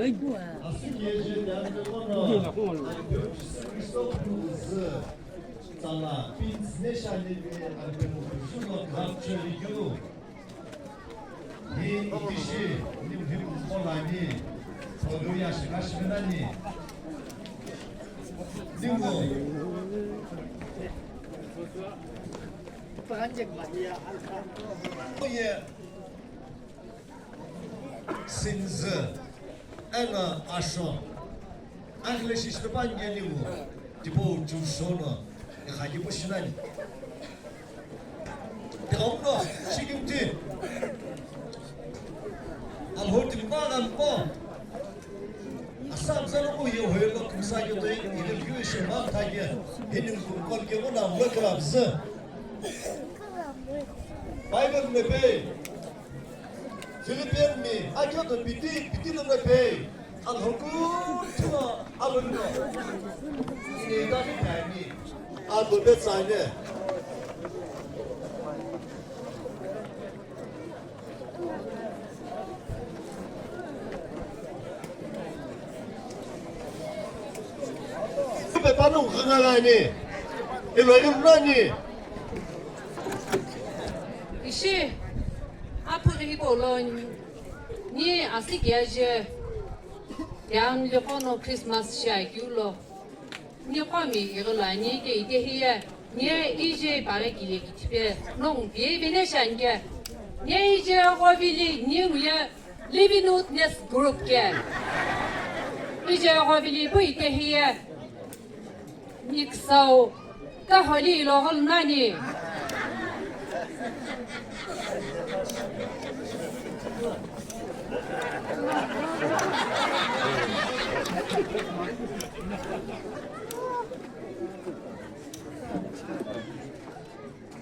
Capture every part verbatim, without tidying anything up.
Asü kije Tianuliqo no Alhou Jisü Kristo püzü tsala pintsine shiani ipi Alhou Jisü no ghapchoi keu. Ni itishi, ni mhimu kolani, koduya shikashimnani. Ningo. Oye. Sinzü. Eno asho. Aghile shishi pangeni wu. Tipau chushono. Ikhaki pushinani. Tiqamuno, shikimti. Alhou timpa gampo. Asam zalo ko ye hoyelo kumsa ke to ye, ile kyu ishe ma thage. Hinin kumkol ke wona mwe krabzü. Bible me pe. Philippian mi, akyo to piti, piti lo me pe. Alhou kuthulo alhou no. Ini dani kani. Alhou betsane. Ipe pano ghangani. Ilo ilo nani. Ishi, aphu ghi hipau lo ni asü kiyaje. Tianuliqo no Christmas shiakeu lo. Niqo mi ighi lo ani ke ite hiye, nie ije ipaghi kile kithipe, nongu pie vene shanke. Nie ije ghovili, nie nguye living witness group ke. Ije ghovili pu ite hiye. Niksau. Ka holi lo hol nani.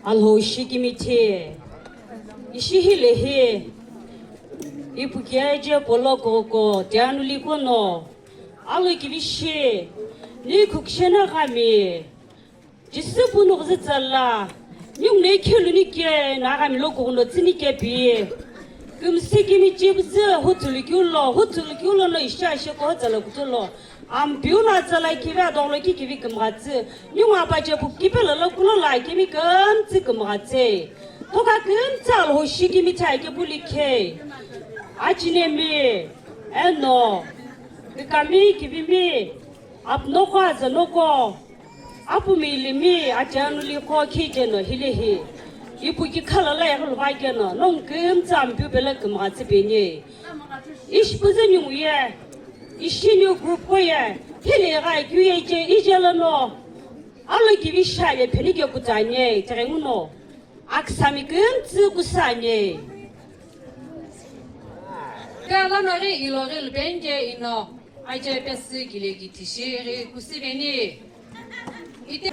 Alhou shikimithi. Ishi hilehi. Ipu kiyaje polokoko Tianuliqo no. Alo kivishi. Ni khukshena kami. Jisü punu ghüzü tsala, ningu no ikhelu ni ke, na aghami lo kughuno tsüni ke pi. Kümsü kimi chibzü, hutulu kiulo, hutulu kiulo no isha ishe ko tsala kutulo. Ampiu no tsala kivi adoglo ki kivi kümghatsü. Ningu apache pu kipelo lo kulo la kimi kümtsü kümghatsü. Toka kümtsü Alhou shikimithi ake puli khe. Achinemi, eno, kikami kivimi, apnoko azanoko. Apu mi limi atianu liko khijeno hilehi. Ipu ki khalala ya luva keno, nong kümtsü Ampiu pelo kümghatsü peni. Ishi puze ningu ye. Ishi new group ko ye. Hile gha kyu ye je ije lono. Alo kivi shale pheni ke kutsanye, terenguno. Aksami kümtsü kusanye. Kala no ghi ilo ghi lubenge ino. Aje pesü kile ki tishiri kusiveni. Ite.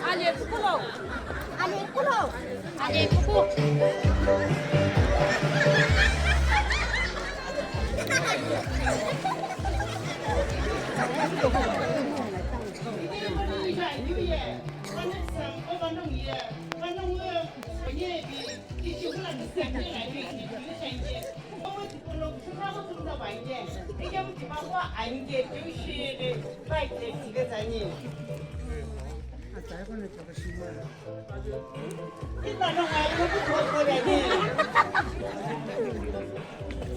Ale kukulo. Ale kuku. Ale kuku.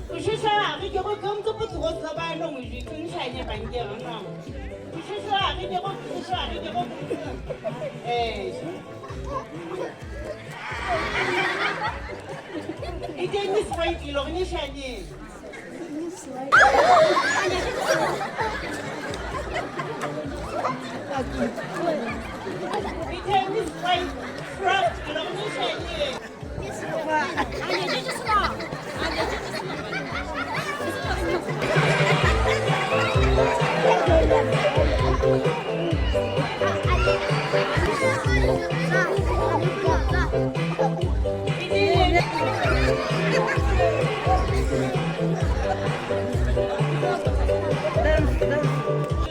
Kushusha, akike ko kamtsu putuko saba no mujui kunshanye bange no. Kushusha, akike ko kushusha, akike ko kushusha. Eh. Ite Miss White lo ni shanye. Ite Miss White frock lo ni shanye.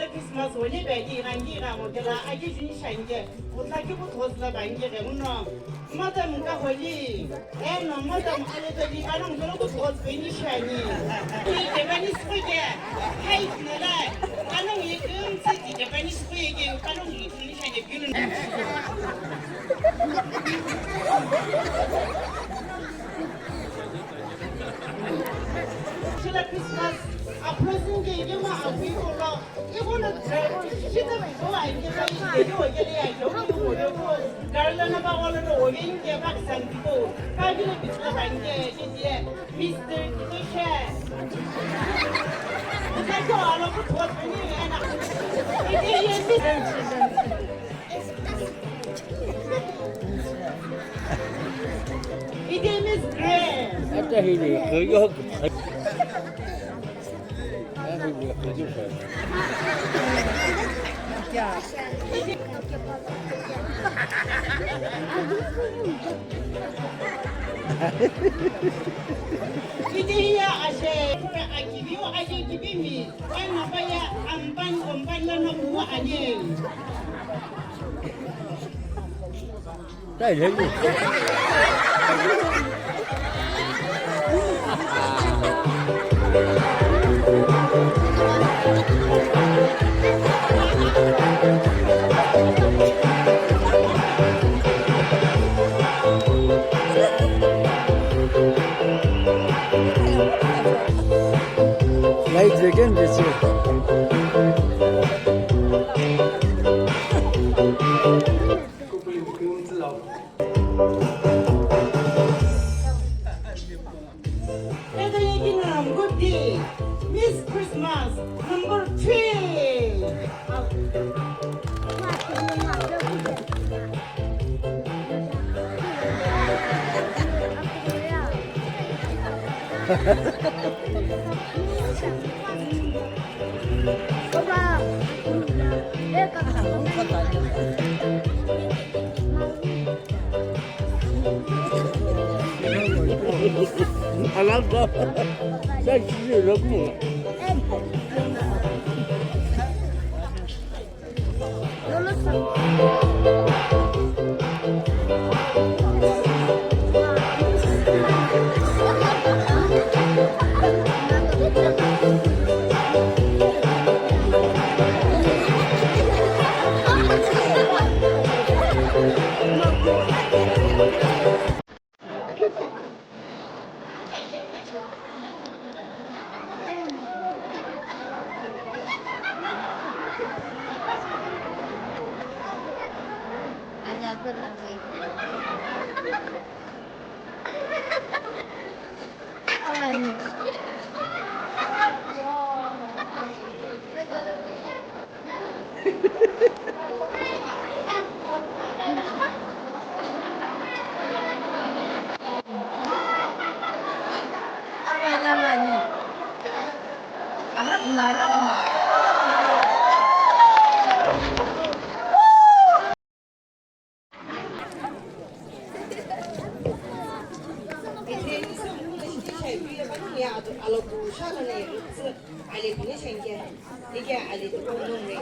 Christmas wene bedi rangi ra mo kela aji jin shange. Utlaki kuthotsla bangi re uno. Madam ka holi. Eno madam ale to di kanong jolo kuthots beni shani. Ki ke bani spuke. Hai nala. Kanong ye kum si ki ke bani spuke kanong ye kum shani bilu. Shila Christmas. Approaching ke ye ma afi ko lo. It is Grace. Ite hiya ashe, akibiu ashe kibimi, eno paya ampan kompan lono kuwa ane. Light again this year. Miss Christmas number three.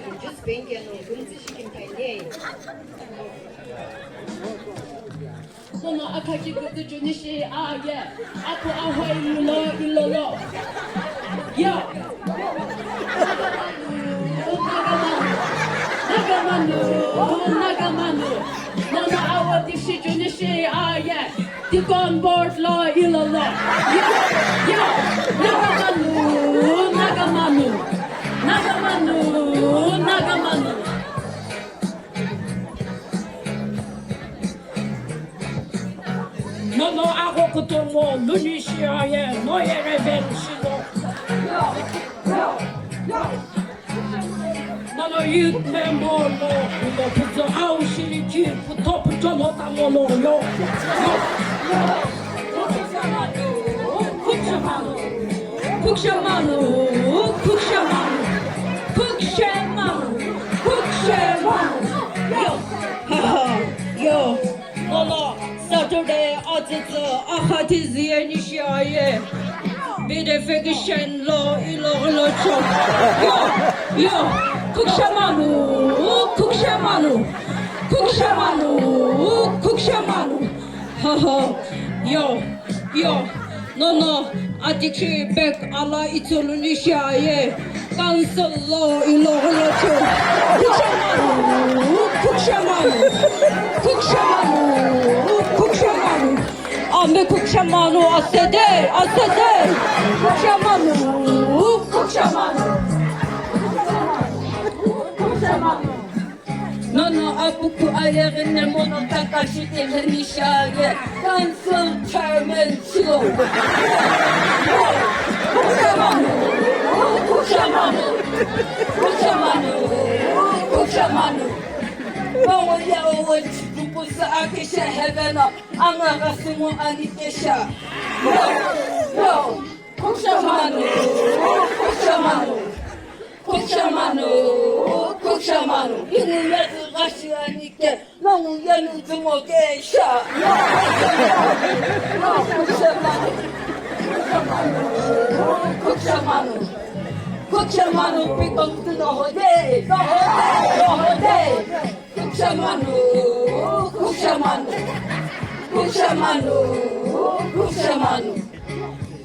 Juice peni keno kumtsi shi kini peni. Sono akhachi kutu chuni shi aye. Apu ahoi mulo ilolo. Yo. Nagamanu, Nagamanu, Nagamanu. Nono awo tishi chuni shi aye. Deacon board lo ilolo. Yo, yo. Nagamanu, Nagamanu. Nagamanu, Nagamanu. Nono agho kutomo luni shiaye, no yere ven shilo. Nono youth member lo, lo puzo au shiriki, puto puto lo tamo lo, yo. Yo. Kukshamanu, kukshamanu, kukshamanu, kukshamanu, kukshamanu. Yo, ha ha, yo. Nono Saturday atsütsü akhati ziyeni shiaye. Beautification lo ilo ilo cho. Yo, yo. Kukshamanu, kukshamanu, kukshamanu, kukshamanu. Ha ha. Yo, yo. Nono, atikhi bag ala itsüluni shiaye. Council lo ilo ilo cho. Kukshamanu, kukshamanu, kukshamanu, kukshamanu. Ame kukshamanu, asede, asede. Kukshamanu, kukshamanu. Kukshamanu. Nono apuku ayeghi ne mono Takashi Ilenisha ye council chairman chilo. Kukshamanu, kukshamanu, kukshamanu, kukshamanu. Bawo ya owo chipusa akisha hevena anga gasimu anikesha. Yo, yo, kukshamanu, kukshamanu. Kukshamanu, kukshamanu, ingu yetu ghashi anike, nongu yenu zumo kesha. Kukshamanu, kukshamanu, kukshamanu, pikong tu no hode, no hode, no hode. Kukshamanu, kukshamanu, kukshamanu, kukshamanu.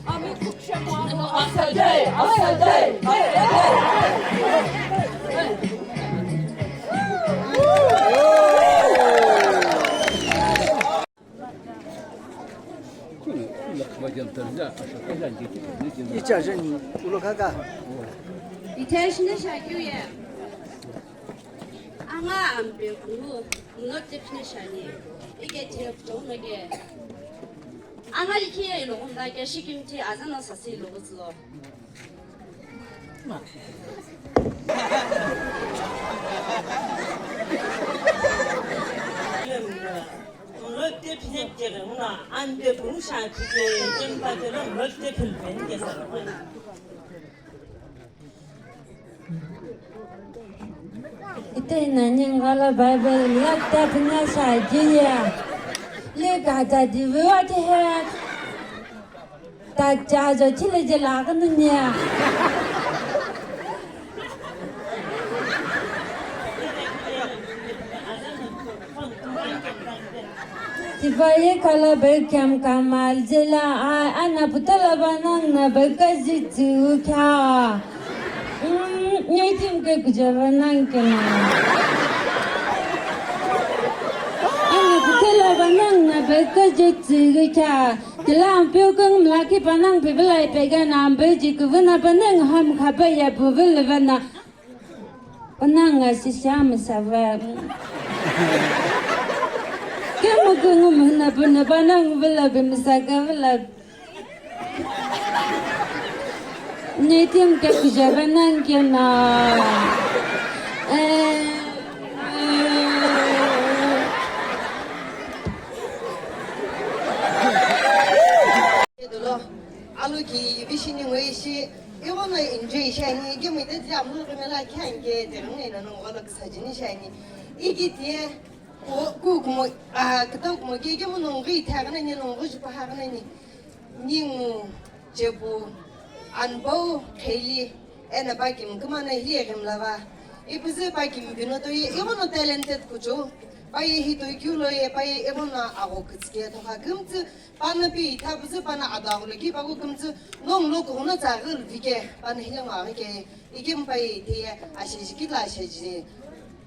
Ami kukshamanu, asade, asade, asade. Icha jeni, ulo kaka. Iteshi ne shakyu ye. Anga ampe kunu, muno tepine shani. Ike te kutono ke. Anga likiye ilo kunda ke shikimti azana sasi ilo kutslo. Ite nani ngala Bible la tapnya sa jiya. Le gata diwa te he. Ta cha jo chile je la ga nya. Tivaye kala bai kiam kamal jela a ana putala banang na bai ka ji tu kya. Mm, ngai tim ke kuja banang ke na. Ana putala banang na bai ka ji tu kya. Tila ampeu kang mlaki banang pe belai pe ga na ambe ji kuvuna banang ham khapa ya bu vil vana. Pananga sisha masava. Kemu kungu muna puna panang vila bimisaka vila. Nitim ke kuja panang kena. Eh, eh. Dolo, alu ki vishini ngoi shi, iwono enjoy shani, gimi de dia mu gimi la kyan ke de ngoi na no wala ksajini shani. Iki tie, ku kumo, ah, kto kumo ke gimi no ngoi tha gana ni no ngoi pa ha gana ni. Ningu, jebu, anbo, kheli, ena ba kim kuma na hi gim lava. Ipuzü pa kimipino toye, ighono talented kuchou. Pa ye hi toikeu loye, pa ye ighono agho kütsüke tokha kümtsü, pano pi itha puzü pano ado aghulo ki paku kümtsü, nongu lo kughuno tsaghi luvike, pano hile ngo aghi ke, ikemu pa ye ithe ye, asheji kitla asheji.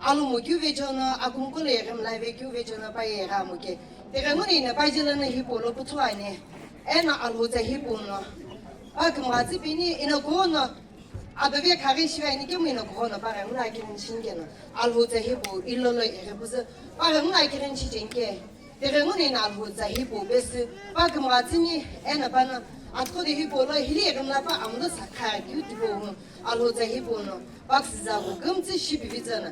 Alomo keu vechono, akumko lo yeghi mlave keu vechono, pa ye igha muke. Tighengu ni ina pa jelo no hipau lo puthu ani, eno Alhou tsa hipau no. Pa kümgha tsü pini, ina kuhono, Adove khaghi shive ani kemu ino kughono paghengu no akighini shini keno, Alhou tsa hipau ilolo ighi puzü, paghengu no akighini shicheni ke, tighengu no ino Alhou tsa hipau pesü, pa kümgha tsüni, eno pano, atughudo hipau lo hili ighi mla pa amulo sakha keu tipau hu, Alhou tsa hipau no, pa küsüza hu kümtsü shi pivitsü no,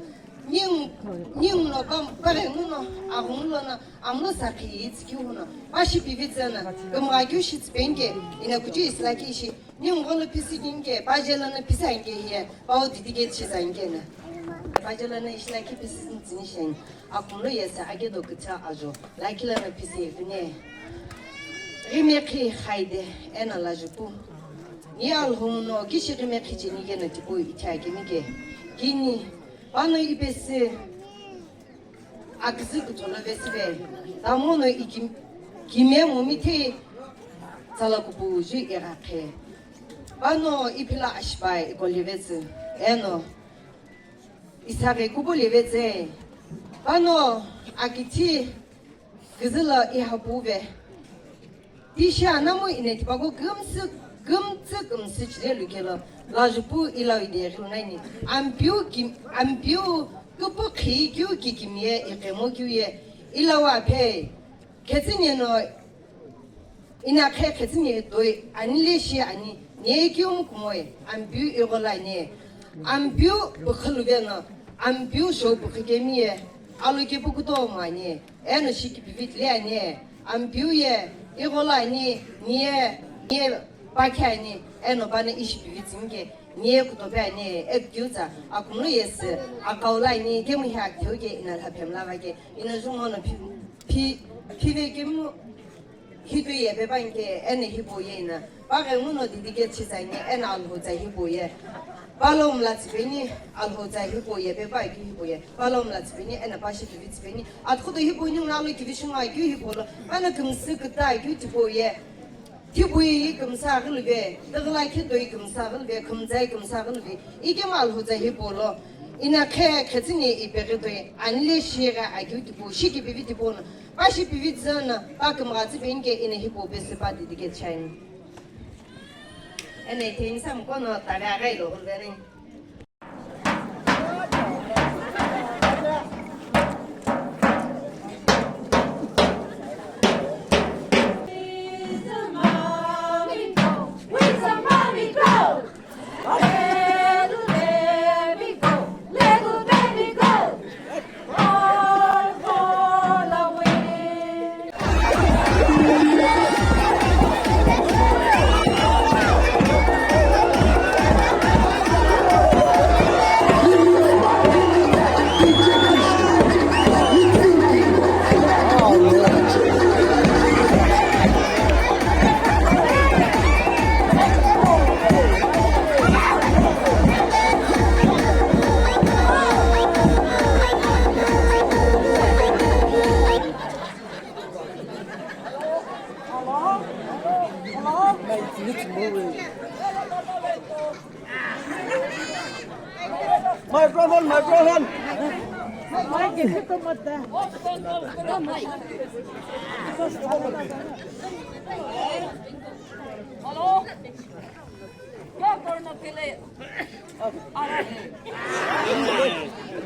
ningu, ningu no pa, paghengu no, aghungu lono, amulo sakhi itsü keu hu no, pa shi pivitsü no, kümgha keu shi tsüpeni ke, ina kuchu isilaki ishi, Ningu gholo pisi kinike, pa jelo no pisi anike hiye, pa o dedicate shiza anike na. Pa jelo no ishi lakhi pisi tsüni sheni, akumlo yese ake do kütha ajo, lakhi lono pisi vine. Ghimekhi Khaide, eno Lajupu. Ni Alhou no kishi ghimekhi cheni keno tipau ithi akemi ke. Kini, pano ipesi, Aküzü kutholo vesive, tamono ikim-, kime mumithei tsala kupuju ighakhe. Pano iphila ashipai ikolivetsü, eno isaghi kupu livetsü. Pano akithi küzülo ihapuve. Tishi anamu ine tipaqo kümsü, kümtsü kümsü chile lukelo, Lajupu ilau ide ghilunani. Ampiu kim-, ampiu küpükhi keu kikimiye iqemo keu ye, ilau aphe, khetsüne no, inakhe khetsüne toi, ani le shi ani, ne keu mukumoi, ampiu ighola ne. Ampiu bükha luveno, ampiu shou bükha kemiye, alo kepu kutomo ani. Eno shi kipivitile ani, ampiu ye, ighola ani, niye, niye pakhe ani, eno pano ishi pivitsinike, niye kutope ani, ekiu tsa, akumlo yesi, akaula ani, kemu hi aktheu ke, ina lhaphemla vake, ina jungono pi, pi, pive kemu, hitu ye pepanike, eno hipau ye ina. Paghenguno dedicate shizaini, eno Alhou tsa hipau ye. Palo mla tsipeni, Alhou tsa hipau ye, pepa keu hipau ye. Palo mla tsipeni, eno pashi kivi tsipeni. Atughudo hipau ningu alo kivi shunga keu hipau lo. Pano kümsü küta keu tipau ye. Tipau ye kümsa ghilve. Tighila khitoi kümsa ghilve, kümtsai kümsa ghilve. Ikemu Alhou tsa hipau lo. Ina khe khetsüni ipeghi toi. Ani le shigha akeu tipau, shi kipivi tipau no. Pashi pivitsü no, pa kümgha tsipeni ke ina hipau pesü pa dedicate shaini. Eno itheni sa mukono tare aghi lo hulveni. Microphone, microphone. Hello. क्या करने के लिए आ रहा है?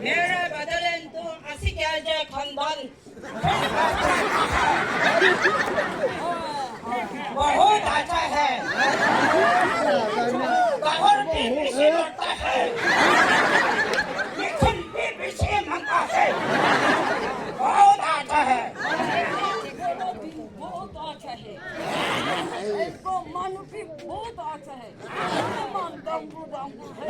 मेरे बदले तुम ऐसी क्या जो खानदान बहुत अच्छा है। बाहर भी पीछे लौटता है। मिथुन भी पीछे मांगता है। बहुत अच्छा है। बहुत अच्छा है। इसको मानो भी बहुत अच्छा है। मान दंगू दंगू है।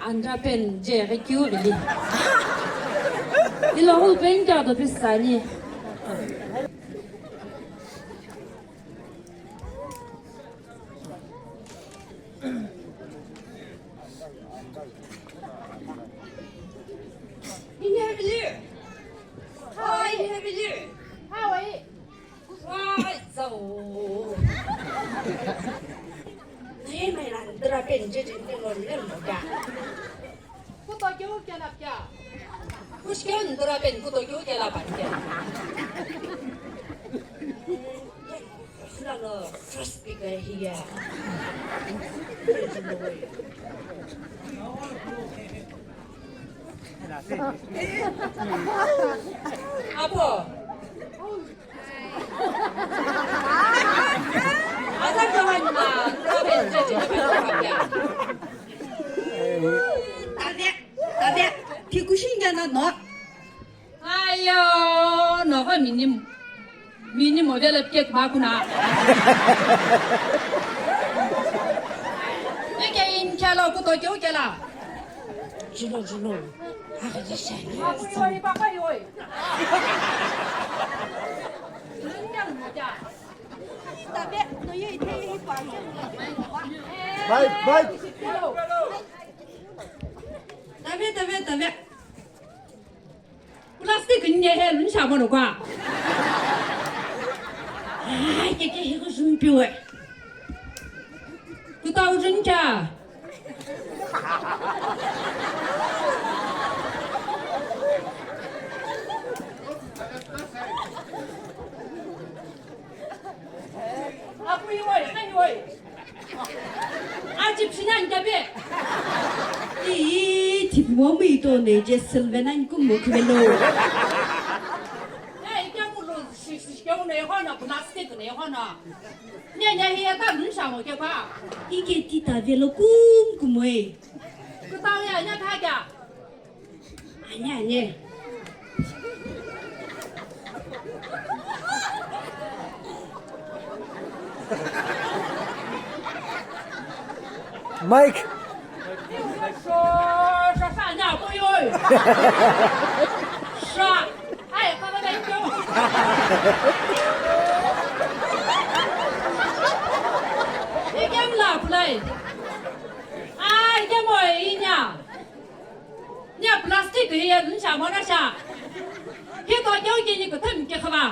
Andra pen je ghi keu vili. Ilo ghulu pen kya do pisani. Inevili. Hai, inevili. Hai. Wai, zau. Nai mai lan dra pen je je ne lo le lo da. Kuto keu kela kya? Kush keu ndra pen kuto keu kela pan kya? Fulano first speaker hiya. Apo. Aza kawan ma, ndra pen je je ne lo kya? Tave, tave, pikushingana no. Ayo, no ko mini, mini model of cake ba kuna. Eke in kya lo kuto keu kela. Julo, julo. Aga jisha. Aku yoi, papa yoi. Tabe, no yoi, te yoi pa. Bye, bye. Tabe, tabe, tabe. Plastic ni he lun sha mono kwa. Ai, ke ke hi ko jun piwe. Kutau jun kya? Apu iwoi, nani woi? Aji psina ntabe. Ii, tipi momu ito ne je silvena nkumo kuvelo. Ya, ike mulo, shi, shi, shi, ke uno ehona, plastic ne ehona. Nya, nya, hiya ta nusha mo ke pa. Ike tita velo kum kumoi. Kutau ya, nya ta kya? Anya, anya. Mike. Sha, sha, sha, nya, ko yo. Sha. Ai, ka ba dai ko. Ikem la kulai. Ai, ke mo inya. Nya plastic hi ya ncha mo na sha. Hi to kyo ki ni ko thum ke khawa.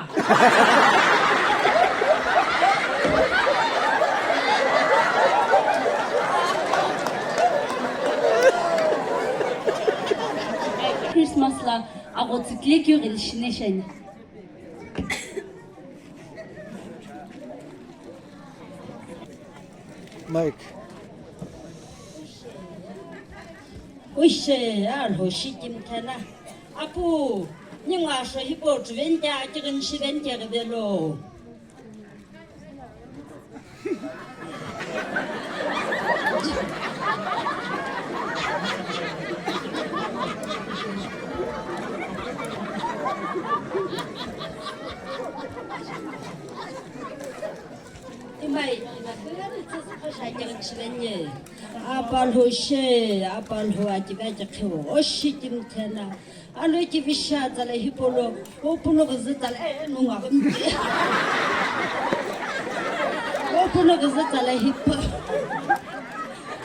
Christmas la ago tsikle kyo gel shine shani. Mike. Ushe, arho shikim thana. Apu, ningu asho hipo tuvente, akirin shivente rebelo. Timai, ina kuyani tsasa kosha kira chilanye. Apalho she, apalho akiva kikhiwo. Oshi kimthena. Alo kivisha tsala hipolo. Opuno kuzi tsala, eh, nunga kumti. Opuno kuzi tsala hipo.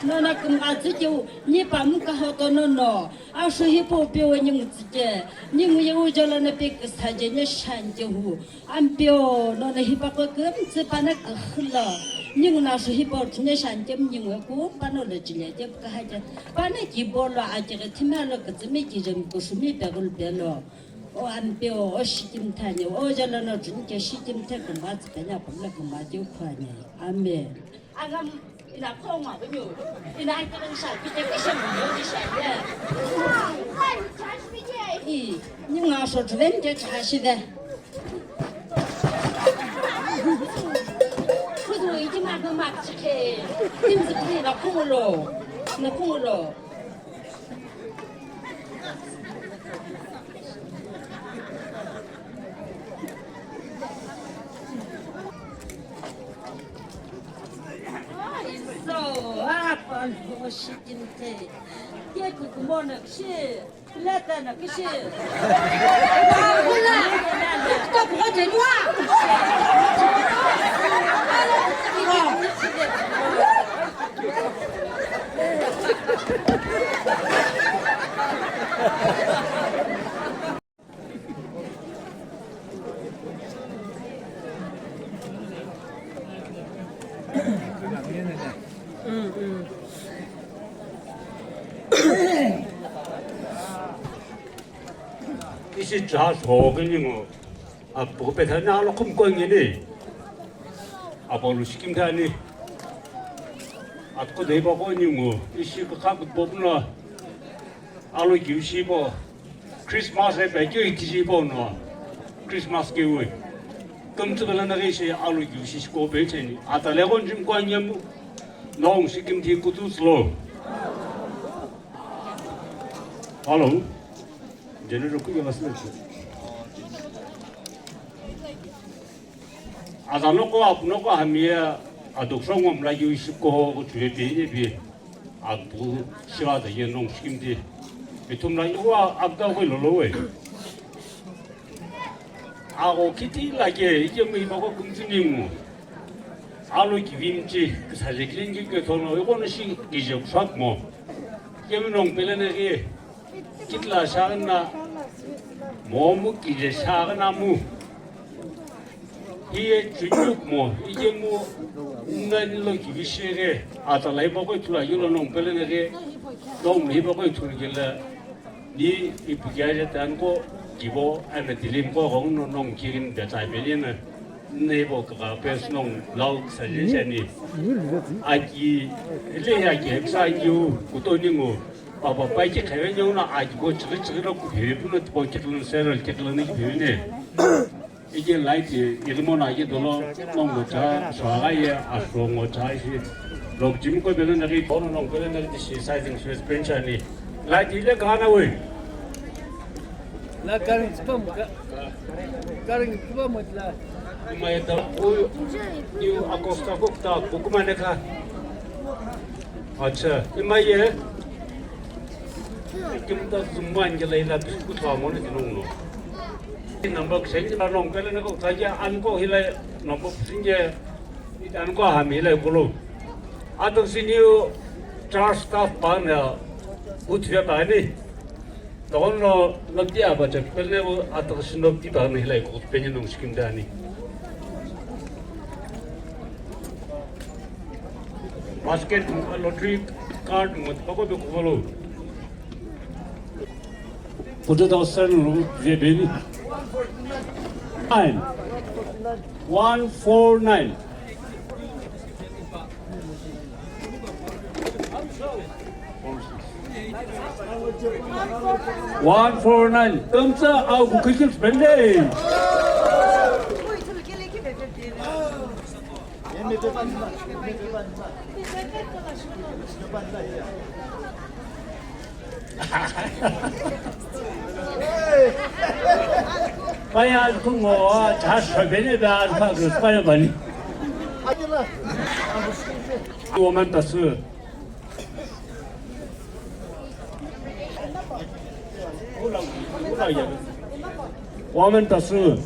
Nona kumatsu kiu, ni pamuka hoto nono. Asho hipo pe wenye mutsike. Ni muye ujala na pe kisaje ne shanje hu. Ampeo, nona hipaqo kümtsü pana küxülo. Ningu nasho hipo thine shantemi ningu eku pano lo chile ke kahaja. Pana kibolo akighi thimalo kütsümi kijem kushumi pegul pelo. O ampeo, o shikim thani, o jalo no junke shikim the kumba tsipenya kumle kumba ke khwani. Amen. Agam ina khongwa bunyu. Ina akighi sha kite kishem bunyu di sha. I, ningu asho tuven ke chashide. Kudu iti magma chike. Timzi kri na kumulo. Na kumulo. So, apa lo shikinte. Kekukumono kishi, letano kishi. Ishi cha so kini ngo. Apu pethani alo khumkoi ngini. Apo lu shikim thani. Atko dei ba ko ni ngo. Ishi ka ka bo no. Alo kiu shi bo. Christmas e pe kiu iti shi bo no. Christmas kiu. Kum tu bela na ge shi alo kiu shi ko pe cheni. Ata le kon jim ko nyem. Nong shikim thi kutu slow. Hello. Generator ku ya sila. Aza noko apu noko hamia adokso ngom la yu shiko ko chue pe ni bi. Apu shiwa da ye nong shikim di. Ithum la yuwa abda ko lo lo we. Ago kiti la ke ike mu iba ko kumtini mu. Alo ki vimchi kisa je klingi ke thono iko no shi ki je kusat mo. Ke mi nong pele ne ke. Kitla shagna momu kije shagna mu. Hiye chunyuk mo, ije mu ngani lo kivi shege, atalai bako itula yulo nong pelene ge, nong mi bako itula gela, ni ipuja je tanko, kibo, ana dilim ko gong no nong kirin betai belina. Nebo kaka pes nong lau suggestion ni. Aki, ile ya ke sa nyu, kuto ningo. Papa pai ki khawe nyo na aki ko chiri chiri lo ku phe pu no tipo ki lo sero ki lo ni phe ne. Ike light ye, iri mo na ye dolo, nong mo cha, so aga ye, a so mo cha shi. Lok jim ko bele na ri, bono nong bele na ri shi, sizing shi, pension ni. Light ile ka na we. La current spam ka. Current spam la. Mai da ko, ni Acosta ko ta, ko kuma ne ka. Acha, ima ye. Kimta zumba angela ila biscuit wa mo ne tinung no. Number sen la nong kala ne ko ta ya an ko hila number sen ye. An ko ha mi la ko lo. Ato siniu char staff pa na. Utya ta ni. Togon no nopti aba chak pele ne atagshi nopti ba ne hilai ko penye nong shikim dani. Basket lottery card mo pako be ko lo. Puto da sen lo je beni. Nine. One four nine. One four nine. Tumsa au kukikil spende. Paya kungo cha shobene ba alfa group paya bani. Woman tasu. Woman tasu.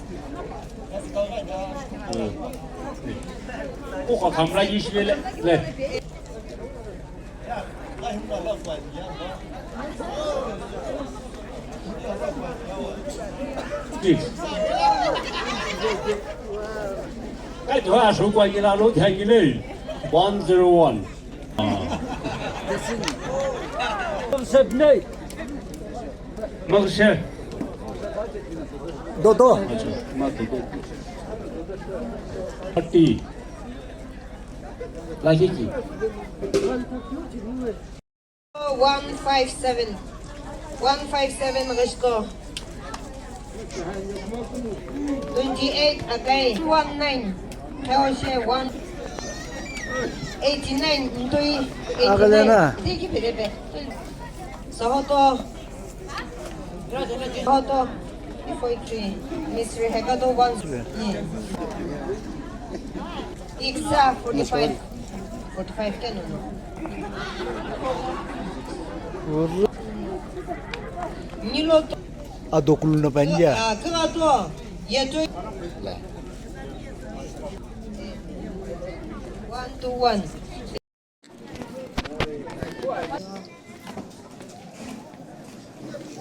Ko ka kamla yishile le. Kai to asu kwa yila lo thangile. One zero one. Makshe. Dodo. Ati. Lagi ki. One five seven. One five seven resto. Twenty-eight akai. One nine. Khaoshe one. Eighty-nine. Ntui. Agalena. Eighty-nine. Tiki perepe. Sahoto. Sahoto. Forty-three. Miss Rehekato one. Yeah. Iksa forty-five. Forty-five ke nono. Adokulu no pandia. One, two, one.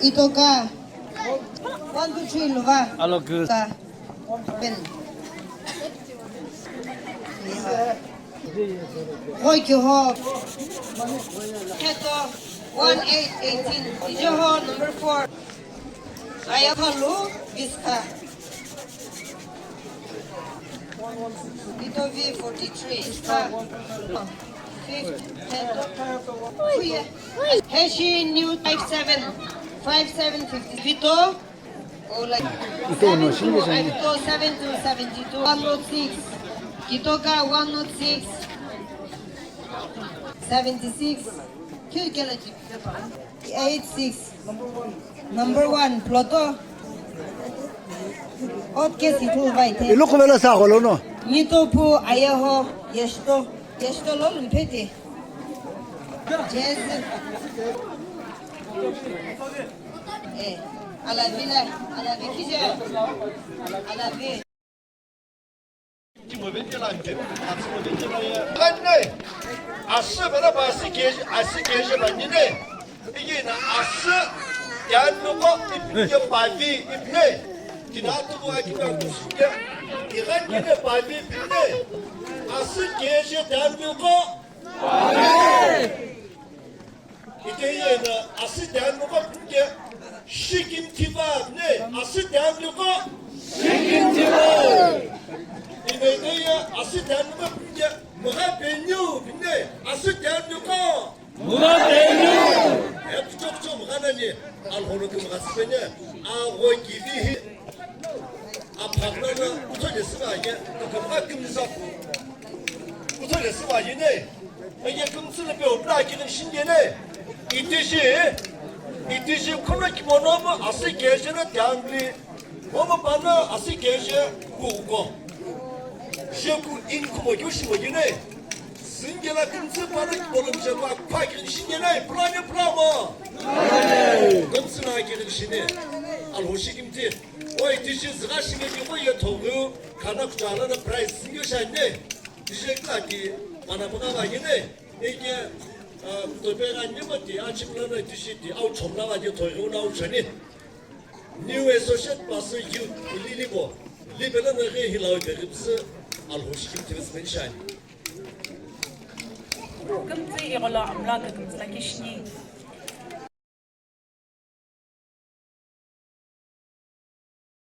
Itoka. One, two, three, luva. Alo, good. Ka. Pen. Hoi ki ho. Keto. One eight eighteen. Ijo ho number four. Ayakalu Viska. Ito V forty-three. Viska. Fifth. Heshi new five seven. Five seven fifty. Vito. Oh, like. Ito no, seven two, seven two, seven two. One oh six. Kitoka one oh six. Seventy-six. Kyo kela jipepa. Eight six. Number one, Ploto. Ot ke si tu vai the. Ilo ko vela sa golo no. Nito pu ayeho, yesto, yesto lo lumpete. Jez. Eh, ala vila, ala vikija. Ala vi. Ghani ne, asü bana ba asü keji, asü keji bani ne. Igina asü yannuko ipinike pavi ipine. Kina tuku akina kusuke. Ighani ne pavi ipine. Asü keji yannuko. Ite yena asü yannuko ipinike. Shikim thiva ne, asü yannuko. Shikim thiva. Ine ite ye asü yannuko ipinike. Mugha penyu ne, asü yannuko. Mugha penyu. E kucho kucho mugha nani, alholo ki mugha sipene. A go kivi hi. A phagna na, kucho de siva ye, kucho mugha kim ni sapu. Kucho de siva ye ne. Ege kümtsü le pe obra kirin shinde ne. Itishi, itishi khuna kimono mu asü keji na tangli. Omo pana asü keji ku uko. Je ku in kumo kyo shimo ne. Singela kümtsü pana kimono mu je ku akpa kirin shinde ne. Pura ne pura mo. Kümtsü na kirin shinde. Alhoshi kimti. Oi, itishi zga shinde ki mo ye thogu. Kana kuchala na price singyo shande. Tishekla ki, mana paka ba yine, eke, ah, kutope ga nyima ti, a chimla na tishi ti, au chomla ba je toyo na au chani. New Associate Pastor Youth, ili libo, libela na ge hilau de gipsi, alhoshi kim tiris menshani. Kümtsü igolo amla kümtsü la kishni.